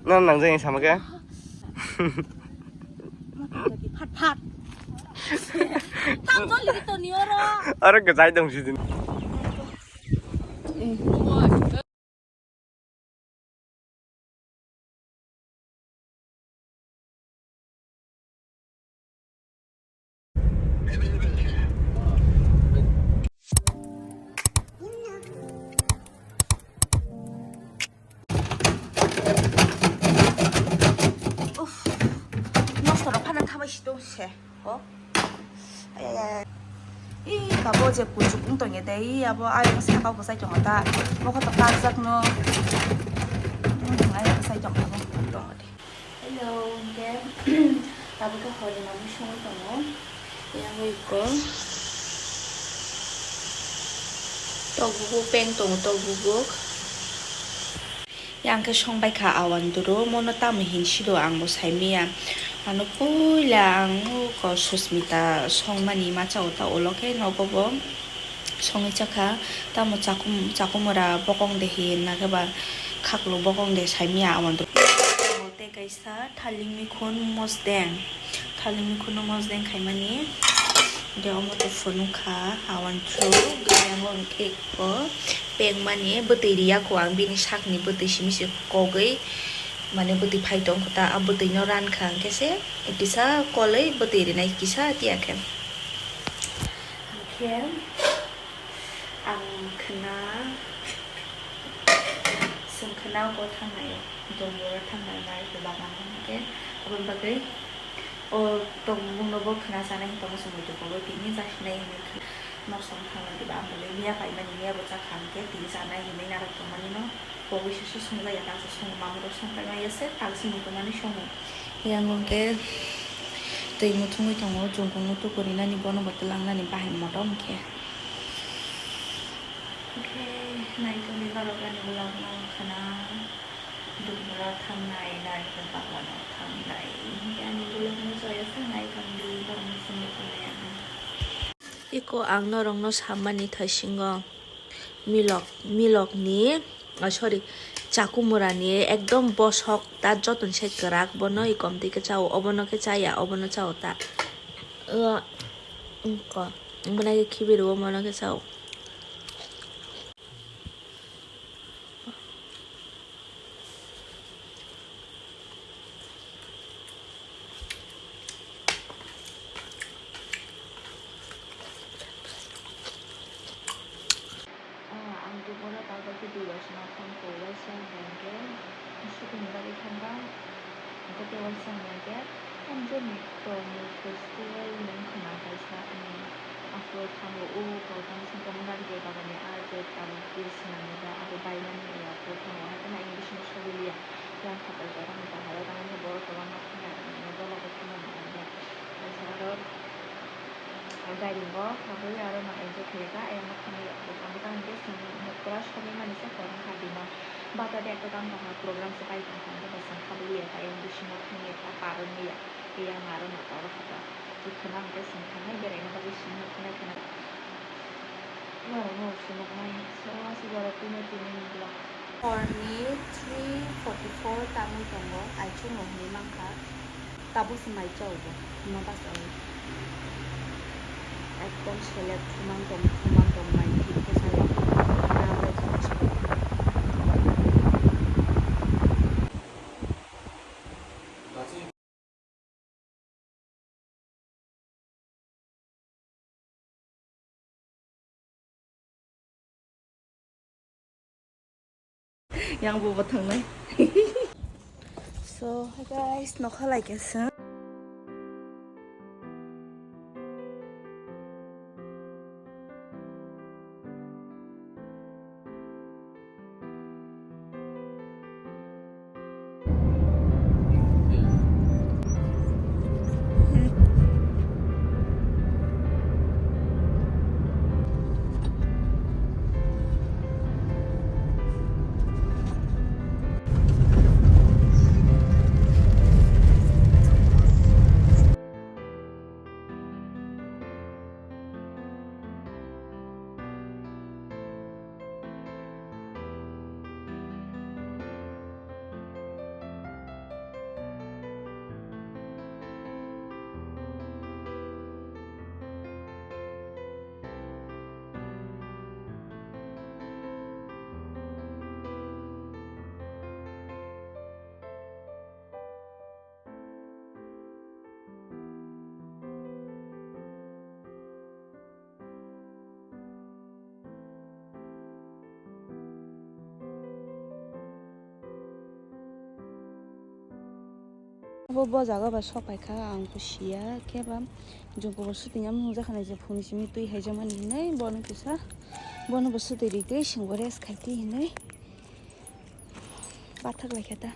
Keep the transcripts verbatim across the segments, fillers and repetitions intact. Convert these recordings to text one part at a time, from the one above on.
Na nangjak sama khe. Phat phat. Thang jol ligi to ni oro. Aro gajai dong si din. Uff, nosto rok phano thabai si tong se. Ho? Ayaya. Ih, kabo je kuchuk wng tongya de, ih, abo ayang saka bwsai tongo ta. Mokho to kakjak no. Hmm, ayang bwsai tong kabo, tong de. Hello, hingke, abo khe hori manwi songwi tongo. Yang iko. Tok bubuk peng tongo, tok bubuk. Yang khe song bai kha awan duro, mono tamo hin siro ang bo sai maya. Ano puila ang o ko Susmita songmani ma cha o ta ulo khe nogo bo songwi cha kha. Tamo chakum-, chakumura bokong de hin na khe ba khaklo bokong de sai maya awan duro. Tei kaisa thaling mikhun mosdeng. Thaling mikhunno mosdeng khaimani. De omo to phunuk kha, awan through, gayang o hwnkhe ko pengmani bwtwi riya ko ang bini sakni bwtwi simi se kogwi, mane bwtwi phai tong kho ta, a bwtwi no ran kha hwnkhe se kisa kolwi bwtwi rinai kisa tiya khe. Hwnkhe ang khna, chwng khna o thangnai o, dongboro thangnai nai khe bagan hwnkhe, aboni bagwi o tongmungno bo khna chanai hwn tongo chwng muitu kogwi tini chasi nai hwnwi khna. Nosto wng thangna diba ang bolwi miya paimani miya bo chakha hwnkhe tini chanai hinwi narwk tongmani no kogwi se se songjakya ta se song mamung rok song paimani ya se tak se muitu mani songo. Yang hwnkhe twi muthungwi tongo chungkung no tukurinani bono bo twlangnani bahai motom khe. Hwnkhe naitoni norok ani vlog no khna. Dukboro thangnai, narikol baglano thangnai. Hingke ani vlog no joya se nai tongdi, norokno simi tongnai ang. Iko ang norokno sammani thaisingo milok, milokni, ah, sorry, chakumurani ekdom bosok ta jotono se kwrak, bono ikomtwi khe chao, obono khe chaya, obono chao ta. O, ungko, ungkha khe khibirio, mono khe chao. Ah, ang dukboro tabok khe dui waisa no thang khe waisa hwnkhe shooting ni bagwi thangkha, hwnkhe tei waisa hwnkhe Hamjani Tongmung Festival nwng khna kaisa, um, afro thango o program songkha Munari Debagani R J Tabuk Bill swnamjak abo baimani ya po thango, haikhe na English no sogwi liya, yang phatar jora ni bahai o tangmani borok kwbangma thangna rwmani bola bo thangna nangnai, kaisa aro, ah, gairing o habwi aro no enjoy khaijak, ayang no thangwi rok bo tamo tamo hwnkhe chwng nokora sogwi mani se kwbangma habima bata de ekta tamo tangkha program se pai tongkha, hwnkhe bo chwng habwi liya, ayang bisingo thangwi ta par wngya. Tei ang aro nokaro kha ta. Tei khwna hwnkhe chwng thangnai beraina bagwi simi khwna khwna. Norokno phunuknai sora se borok tini tini ni vlog. Horni three forty four tangwi tongo, aichukno hinwi mankha. Tabuk se mai chao bo, khwna bachaui. Ekdom selek thumang tong, thumang tong mai thik khe sayo. Yang bo bo thangnai. So, hi guys, nokha lai khe se. Bo, bo jaga ba sok paikha, ang bo siya khe ba. Jungko bo swtwi nang nung jakha nai je phone simi twi hai jakmani hinwi bono kisa. Bono bo swtwi ri twi singbo rest khai twi hinwi. Pathak lai khe ta.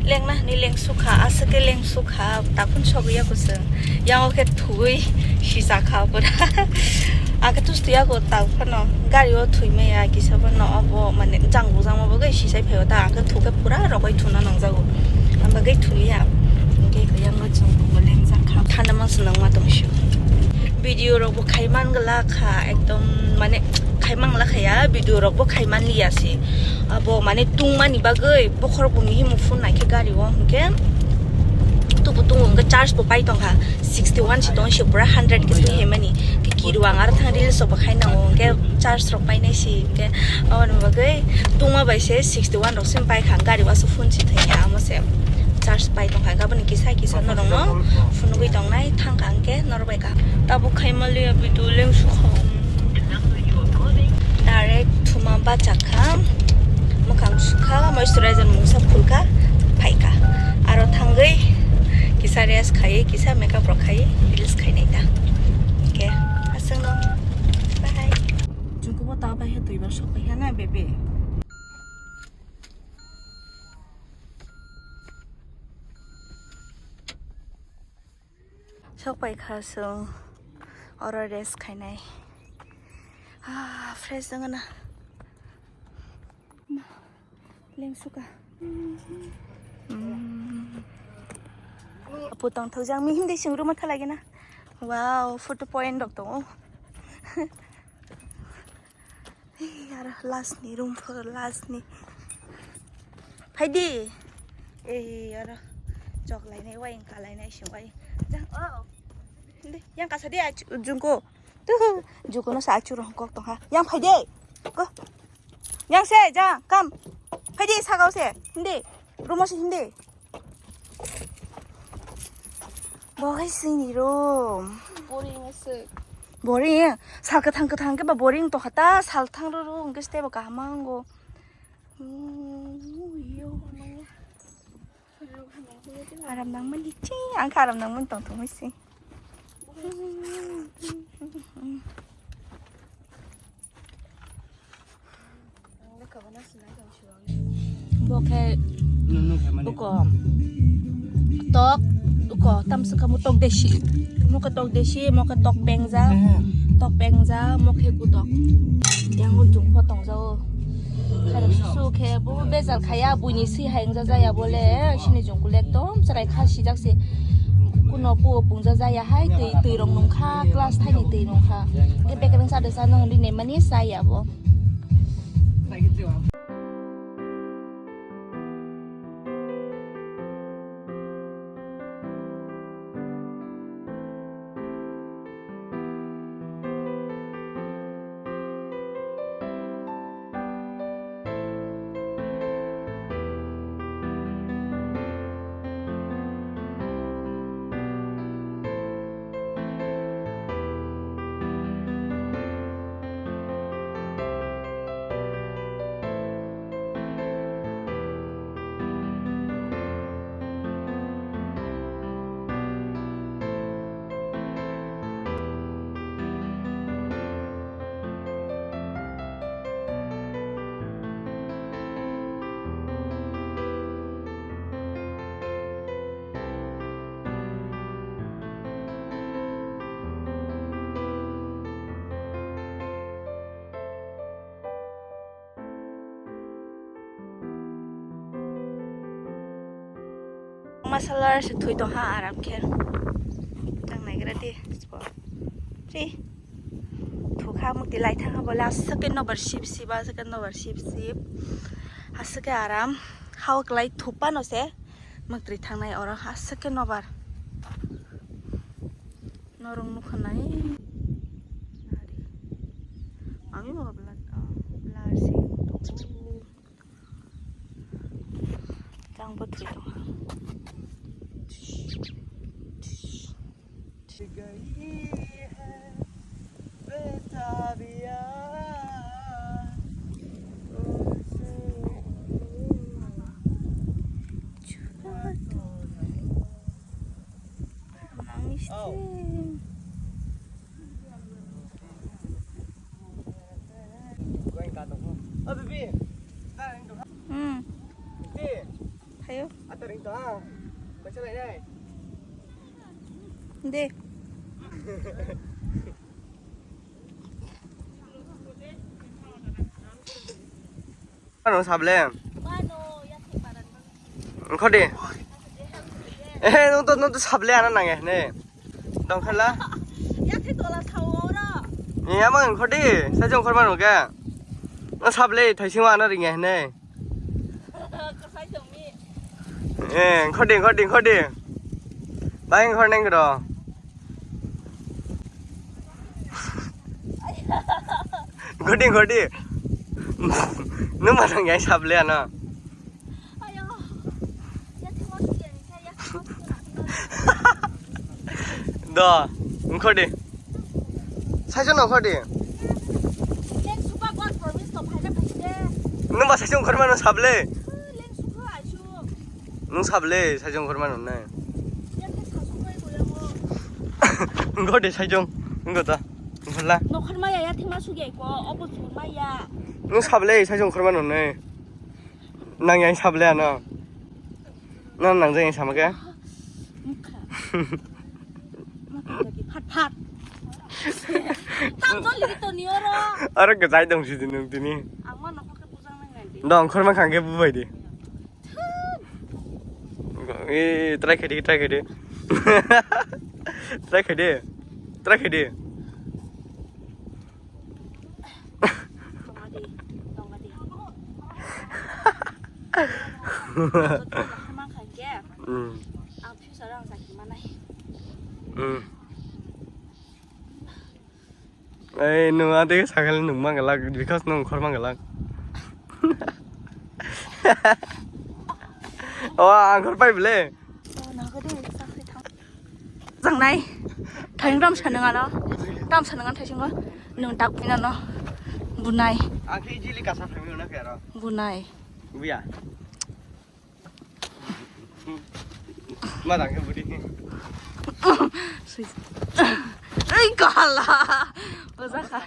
Lengna hwnwi lengsukha, aswk khe lengsukha, takhun sogwi yago chwng. Yango khe thwi sisa kha pura. Akhe tus twi yago tak phano gari o thwi maya kisa phano obo mane jang bujang ma bagwi sisai phaio ta, akhe thwi khe pura rogwi thuna nangjago. Ang bagwi thwiya. Hwnkhe yango chwng bo lengjak kha. Thanda mang swnang ma tong sio. Video rok bo khai man gala kha, ekdom mane khai man gala kha ya, video rok bo khai man liya se. Abo mane tungmani bagwi bokhorok bo mihimo phone naikhe gari o, hwnkhe tubu tungo, hwnkhe charge bo pai tongkha, sixty one se tong se, pura hundred khe twi hai mani. Khe kiru ang aro thang reels rok bo khai nango, hwnkhe charge rok painai se, hwnkhe aboni bagwi tungma bai se sixty one rok se paikha, gari o aswk phone se thangya, amo se charge pai tongkha, aboni kisa kisa norokno phunugwi tongnai thangkha, hwnkhe norok bai kha. Tabuk khai man liya video lengsukha. Direct thuma bachakha, mwkhang sukha, moisturizer mungsa phulkha, phaikha. Aro thangwi kisa rest khai, kisa makeup rok khai, reels khainai ta. Hwnkhe aswkno. Bye. Jungko bo ta bai he duibar sok pai kha na, bebe. Sok pai kha chwng oro rest khainai. Ah, fresh wngna. Ma, lengsukha. Mm. Apo tongthok jang mi hindi sing room thalai gina. Wow, photo point rok tongo. Ei, aro last ni room pho, last ni. Phaidi. Ei, aro chok lainai, wayang ka lainai, sing wayang. Jang, oh. Hindi, yang kasa dia, Jungko. Tuh, Jungko no sa achu rohong kok tong ha. Yang phaidi. Ko. Yang se, jang, kam. Phaidi, sagau se. Hindi. Room o se hindi. Bo hai sini room. Boring aswk. Boring. Sal kwthang kwthang khe ba boring tongkha ta, sal thang rw rw hwnkhe stay bo kaham ma wngo. Aram nangmani chi, ang khe aram nangmani tongthok hai se. Bo khe uko tok, uko tamswk khe tok desi, mo khe tok desi, mo khe tok pengja, tok pengja, mo khe kutok. Yang ujung pho tongjao. Khairok susu khe bo bejal khaya, buini swi hai wngja jaya bole, sini jungkul ekdom chwrai kha sijak se. Kuno puo pungja jaya hai, twi, twi rok nungkha, glass thaini twi nungkha. Khe bekereng sa de sa nang ri ne mani saya bo. Masalar se thui tong ha aram khe. Tang nai gra di. Ri. Thukha mukti lai thang ha bole aswk ke nobar sip sip, aswk ke nobar sip sip. Aswk ke aram. Hao klai thupa no se. Mukti thangnai oro aswk ke nobar. Norong nukha nai. Hmm. Ayo. De. Ano sable. Khodi. Eh, no to, no to sable ano nange ne. Dongkhala. Yakhe tola sao oro. Ni ama khodi, sajong khorma no ga. No sable thaising ano ringe ne. Kasai jongmi. Eh, khodi, khodi, khodi. Bai khor neng ro. Godi, godi. Numa nang yang sable ano. Ayo. Ya, tengok dia ni, saya. Do, ngkho di. Saichung no ngkho di. Leng suba God promise to phaina phaide. Numa saichung khorma no sable. Leng suba aisu. Nung sable saichung khorma no nai. Ngo de saichung, ngo ta. Ngla. Nokhor maya ya thima suge ko, obo chur maya. Nung sable saichung khorma no nai. Nang yang sable ano. Nang nang jeng sama ke. Mukha. Mukha jadi phat phat. Tam jol lagi to ni oro. Aro gajai dong si nung tini. Ang ma nokhor ke bujang nang nai di. Dong khorma khang ke bubai di. Eh, try khai di, try khai di. Try khai di. Try khai di. Tonga di, tonga di. Hamang khai ke. Hmm. Ang future ang sakhi manai. Hmm. Ei, nung a tei sakali nung mangalak, because nung khor mangalak. Oh, ang khor pai bele. Jangnai. Thaing ram sanang ano. Tam sanang thaising ko. Nung tak pina no. Bunai. Ang khe jili kasa thangwi na khe aro. Bunai. Buya. Ma dang ke budi. Ei, kala. Oja kha.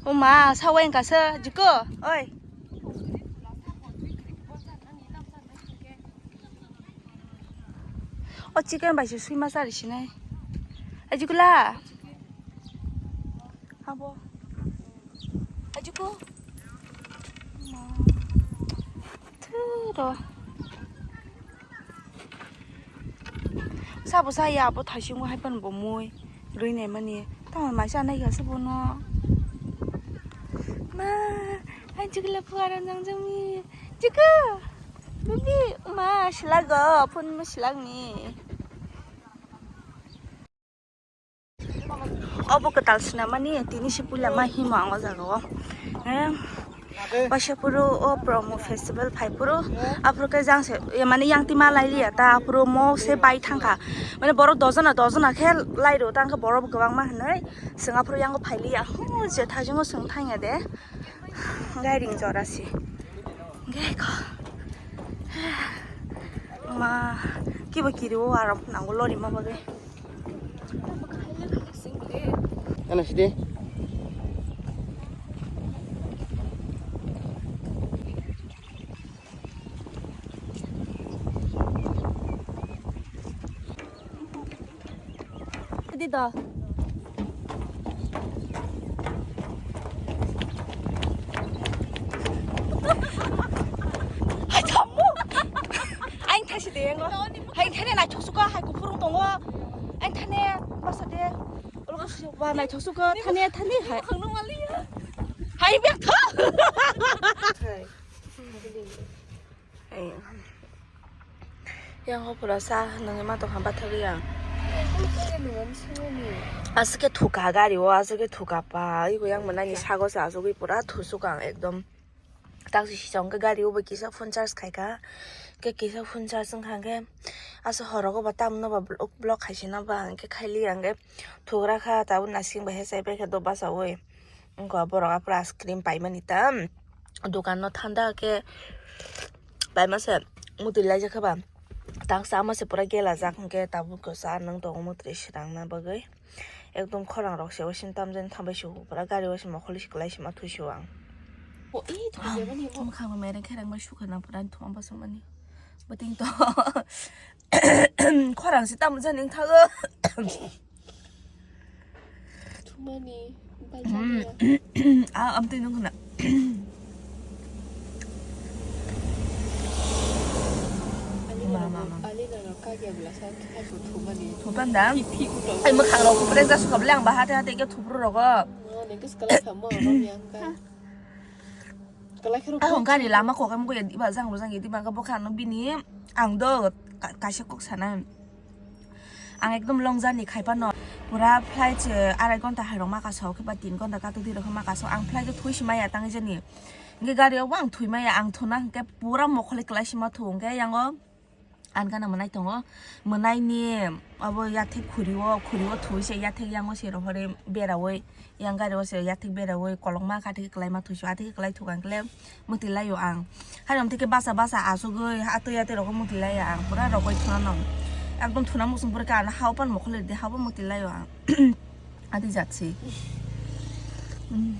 Uma, sawa yang kasa, jiko, oi. O chicken bai se sui ma chari sinai. Ajikula. Abo. Ajiku. Thuro. Sabo saya abo thaising hai pan bo mui. Rui nai mani. Tamo mai sa nai ga se bono. Ma, ajikula puara jang jang mi. Chiku. Bibi, ma, silago, phone mo silagni. Obo kwtal swnamani, tini se puila ma himo ang o jaga o. Eh, waisa phuru o promo festival phai phuru, aphuru khe jang se, eh, mane yang tima lai liya ta, aphuru mo se bai thangkha. Mane borok dojona, dojona khe lai ro, tang khe borok kwbangma hinwi, chwng aphuru yango phai liya. Hu, je thajungo chwng thangya de. Gairing jora si. Geko. Ma, kibo kiri o aram nango lori ma bagwi. Ano sidi. Di do. Hai thamu. Aing thasi de ngo. Hai thane na chuksuka hai kuphuru tongo. Aing thane basa de. Olo kusi ba na chuksuka thane thane hai. Hai bek tho. Hai. Yang o pura sa nangni ma tong hamba thagwi ang. Aswk khe thuka gari o, aswk khe thuka pa. Iko yang mwnani sago se asugwi pura thusuk ang ekdom. Taksi sisa hwnkhe gari o bai kisa phone charge khaikha. Khe kisa phone charge wngkha hwnkhe asa horogo ba tamno ba vlog, vlog khaisina ba hwnkhe khaili hwnkhe thugra kha tabuk nasing bai hai chaipaikha do bachaui. Wngkha borok aphuru ice cream paimani ta. Dokan no thanda khe paima se mutui laijak kha ba. Taksa ama se pura gelajak hwnkhe tabuk kwsa nwng tongo mutui srangna bagwi. Ekdom khorang rok se waising tamjani thambai su pura gari waising mokholi se kwlai se ma thwi su ang. O, i thwi bebani bo. Thum khang mereng khereng bai sukha na pura thum ba sumani. Beting to. Khorang se tamjani thago. Thumani, Hmm. baljak ya. Ah, amtwi nung khna. Ali Ma, na ma, ma. Ali na no kagya bla sa khai ko thumani. Thupan da? Phi, phi kuto. Ai, mwkhang rok kupre ja sukha bla ang ba hate hate ke thupru rogo. Ma, nengke sekolah sama orang yang kan. Kalai khe rw Ah, hwnkha ni lama kok em goi diba jang rw jang diba khe bokha no bini ang do ka-, kaisa kok sana. Ang ekdom long journey khai phano pura flight se arai ghonta hai rok ma kaso khe ba tin ghonta kato di rok ma kaso ang flight o thui si maya tang jani. Hwnkhe gari o bo ang thui maya ang thuna hwnkhe pura mokholi kwlai si ma thu hwnkhe yango. Ani gana mwnai tongo, mwnai ni abo yathek khuri o, khuri o thwi se yathek yango se rohorwi beraui, yang gari o se yathek beraui kolokma kha thik kwlai ma thwisu, athik kwlai thukang kle mwtwi laio ang. Haino thik khe basa basa asugwi atwi atwi rogo mwtwi laio ang, pura rogoi thuna no. Ekdom thuna muchung pore khe ano hao pan mokhol ridi hao pan mwtwi laio ang. Adi jat se. Hmm.